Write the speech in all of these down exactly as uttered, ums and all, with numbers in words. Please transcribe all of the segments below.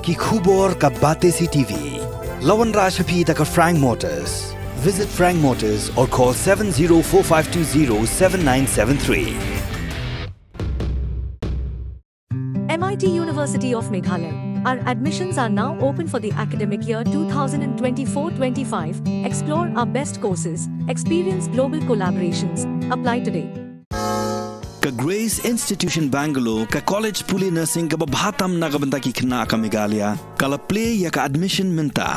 Ki khubor ka Batesi T V. La wanrah sha phi da ka Frank Motors. Visit Frank Motors or call seven zero four five two zero seven nine seven three. M I T University of Meghalaya. Our admissions are now open for the academic year two thousand twenty-four twenty-five. Explore our best courses, experience global collaborations. Apply today. Ka Grace Institution Bangalore, ka college pule nursing kaba bha tam na ka bynta ki khynnah ka Meghalaya, ka la plie ïa ka admission mynta.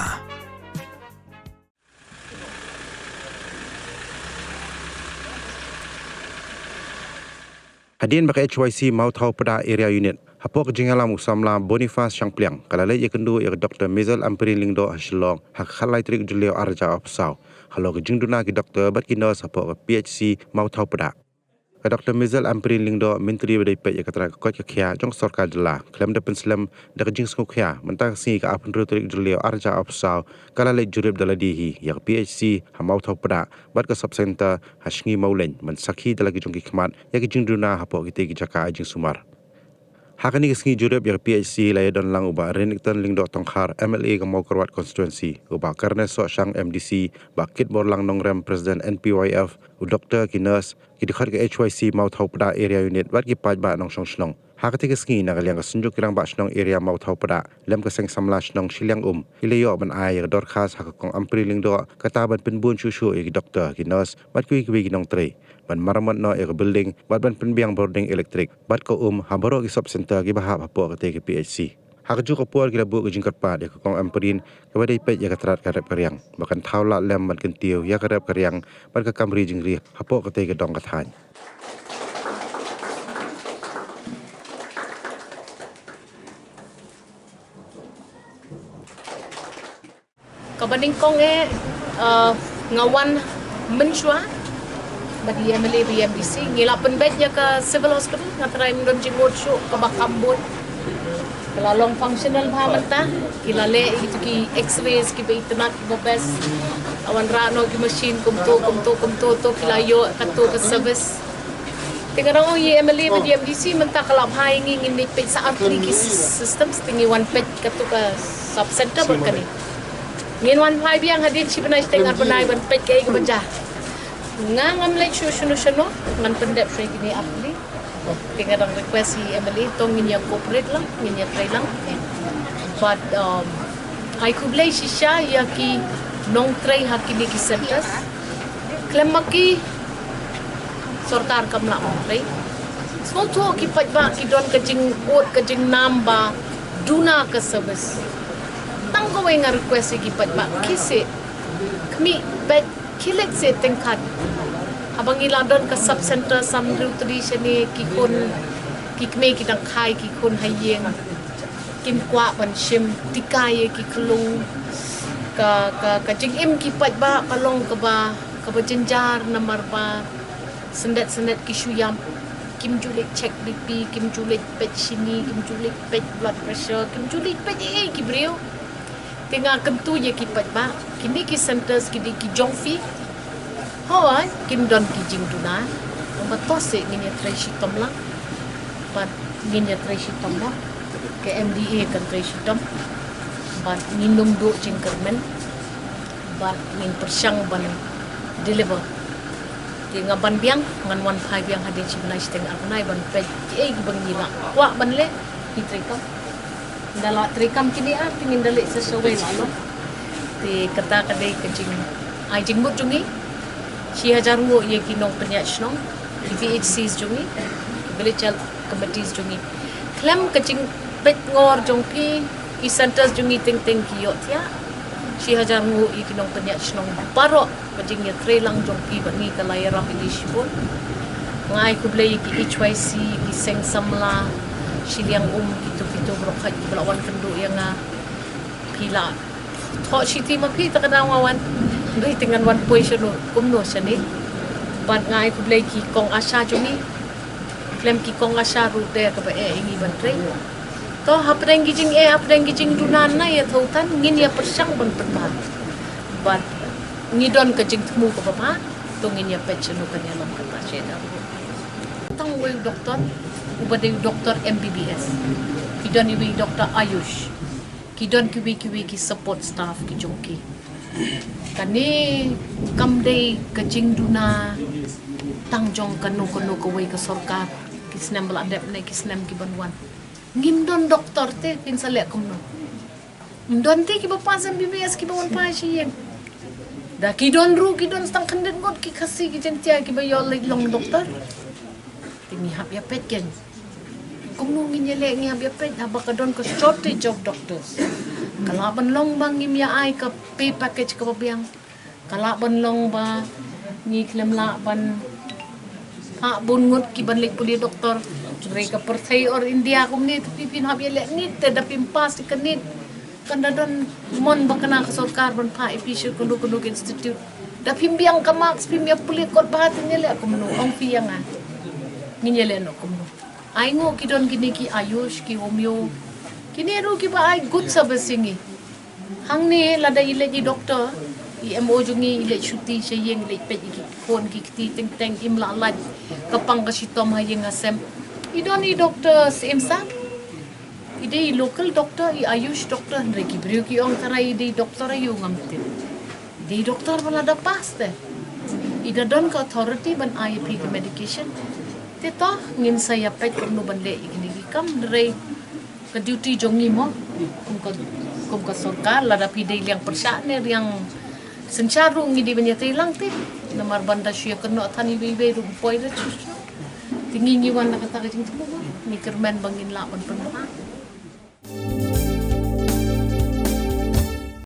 Hadien ba ka H Y C Mawthaw Pdah Area Unit, hapoh ka jingïalam u samla Boniface Shangpliang, ka la leit ïakynduh ïa ka Doctor Maisel Ampareen Lyngdoh ha Shillong ha ka khatlai tarik Jylliew arhajar arphew saw halor ka jingduna ki doktor bad ki nurse hapoh ka P H C Mawthaw Pdah. Ka Doctor Maisel Ampareen Lyngdoh, Myntri ba dei peit ïa ka tnat ka koit ka khiah jong ka sorkar jylla, khlem da pynslem da ka jingsngewkhia, mynta ka sngi ka arphew hynriew tarik Jylliew arhajar arphew saw, ka la leit jurip da lade hi ïa ka P H C ha Mawthaw Pdah bad ka sub center ha Sngi Mawlein, ban sakhi da la ki jong ki khmat ïa ka jingduna hapoh kitei ki jaka ai jingsumar. Ha kane ka sngi jurip ïa ka P H C la ïadon lang u Bah Renikton Lyngdoh Tongkhar, M L A ka Mawkyrwat Constituency, u Bah Carnesoh Shang, M D C, Bah Kitborlang Nongrem, President N P Y F, u doktor, ki nurse, ki dkhot ka H Y C Mawthaw Pdah Area Unit bad ki paidbah nongshong shnong. Ha katei ka sngi, na ka liang ka Synjuk ki Rangbah Shnong Area Mawthaw Pdah lem ka Seng Samla Shnong Shiliang Um, ki la ïoh ban ai ïa ka dorkhas ha ka Kong Ampareen Lyngdoh, kata ban pynbun shuh shuh ïa ki doktor, ki nurse bad kiwei kiwei ki nongtrei, ban maramot noh ïa ka building bad ban pynbiang bording elektrik bad ka um ha baroh ki sub center kiba hap hapoh katei ka P H C. Ha kajuh ka por ki la buh ka jingkyrpad ïa ka Kong Ampareen kaba dei peit ïa ka tnat ka rep ka riang, ba kan thaw lad lem ban kyntiew ïa ka rep ka riang bad ka kam ri jingri hapoh katei ka dong ka thaiñ. Kaba nyngkong eh, uh, nga wan mynshuwa bad i M L A bad i M D C, ngi la pynbeit ïa ka civil hospital, nga trai, ym don jingmut shuh, kaba kham bun. Ka la long functional bha mynta, ki la leh ïa ki x-rays kiba itynnad, kiba best. La wanrah noh ki machine kumto, kumto, kumto, to ki la ïoh katto ka service. Te nga ong ïa i M L A bad i M D C, mynta ka la bha ïa ngi, ngin leit peit sa artylli ki systems, te ngi wan peit katto ka sub center bad kane. Ngin wan phai biang hadien shi bnai shiteng ar bnai ban peit kaei kaba jia. Nga ngam leit shuh shano shano, ngan pyndep shuh ïa kine artylli. Te nga dang request ïa i M L A, to ngin ïa cooperate lang, ngin ïa trei lang. But, um, ai khublei shisha ïa ki nongtrei ha kine ki centers. Khlem ma ki, sorkar kam lah ban trei. Sngewthuh ki paidbah ki don ka jingud ka jingnam ba duna ka service. Tang kawei nga request ïa ki paidbah, khie seh, khmih beit, khie leit seh tyngkhat. Haba ngi la don ka sub center san hynriew tylli shane, ki khun, ki kmie ki dang khai, ki khun ha ïing, kim kwah ban shim tika ïa ki khlung. Ka, ka, ka jingim ki paidbah ka long kaba, kaba jynjar namar ba syndet syndet ki shu ïam, kim ju leit check B P, kim ju leit peit shini, kim ju leit peit blood pressure, kim ju leit peit ei ei ki briew. Te nga kyntu ïa ki paidbah, kine ki centers ki dei ki jong phi. Hooid, kin don ki jingduna. Namar to seh ngin ïa trei shitom lang. Bad ngin ïa trei shitom lang. Ka M D A kan trei shitom. Bad ngin ym duh jingkyrmen. Bad ngin pyrshang ban deliver. Te nga ban biang, ngan wan phai biang hadien shi bnai shiteng ar bnai ban peit kiei kiba ngi lah kwah ban leh, ngi trei kam. Ynda lah trei kam kine ar, te ngin da leit sa shawei lah long. Te kata ka dei ka jing, ai jingmut jong ngi. Shi hajar nguh ïa ki nongpynïaid shnong, ki V H Cs jong ngi, ki village health committees jong ngi. Khlem ka jingpeit ngor jong phi, ki centers jong ngi teng teng ki ïohthiah. Shi hajar nguh ïa ki nongpynïaid shnong baroh. Ka jingïatreilang jong phi bad ngi ka la ïarap ïa ngi shibun. Nga ai khublei ïa ki H Y C, ki Seng Samla Shiliang Um, kito kito baroh kiba la wan kynduh ïa nga. Phi la thoh shithi ma phi, ta ka daw nga wan. Hynrei te ngan wan poi shano kumno shane. Bad nga ai khublei ki kong ASHA jong ngi. Khlem ki kong ASHA ruh te kaba eh ïa ngi ban trei. To hapdeng ki jingeh, hapdeng ki jingduna na ïa thawtan, ngin ïa pyrshang ban pynbha. Bad ngi don ka jingthmu kaba bha, to ngin ïa peit shano kan ïalam kata sha ïa da ruh. Tang uwei u doktor, uba dei u doktor M B B S. Ki don iwei i doktor Ayush. Ki don kiwei kiwei ki support staff ki jong ki. Kane kam dei ka jingduna tang jong kano kano kawei ka sorkar. Ki snem ba la dep ne ki snem ki ban wan. Ngim don doktor te phin sa leh kumno. Ym don te kiba pass M B B S kiba wan phai sha ïing. Da ki don ruh ki don tang khyndiat ngut ki Khasi ki Jaintia kiba ïoh leit long doktor. Te ngi hap ïa peit kein. Kumno ngin ïa leh, ngi hap ïa peit haba ka don ka shortage of doctors. Ka lah ban long ba ngim ïa ai ka pay package kaba biang. Ka lah ban long ba ngi khlem lah ban phah bun ngut ki ban leit pule doktor. Hynrei ka pyrthei or India kumne te phi phin hap ïa leh NEET te da phim pass ïa ka NEET. Kan da don mon ba kane ka sorkar ban phah ïa phi sha kano kano ka institute. Da phim biang ka marks phim ïa pule kot bha te ngin ïa leh kumno, ong phi ïa nga. Ngin ïa leh noh kumno. Ai nguh ki don kine ki Ayush, ki Homeo. Kine ruh kiba ai good service ïa ngi. Hangne lada i leit i doktor, i M O jong ngi i leit shuti sha ïing, i leit peit ïa ki khun ki kti teng teng, im lah lait ka pang ka shitom ha ïing ha sem. I don i doktor Syiem Sap. I dei i local doctor, i Ayush doctor, hynrei ki briew ki ong tharai i dei doktor aïu ngam tip. I dei doktor ba lada pass te i da don ka authority ban ai ïa phi ka medication. Te to ngin sa ïa peit kumno ban leh ïa kine ki kam, hynrei ka duty jong ngi mo, kum ka, kum ka sorkar, lada phi dei liang pyrshah ne liang synshar ruh ngi dei ban ïatrei lang te. Namar ban da shu ïakynnoh than iwei iwei ruh ym poi da shuh shuh. Te ngi ngi wan da kata ka jingthmu, ngi kyrmen ba ngin lah ban pynbha.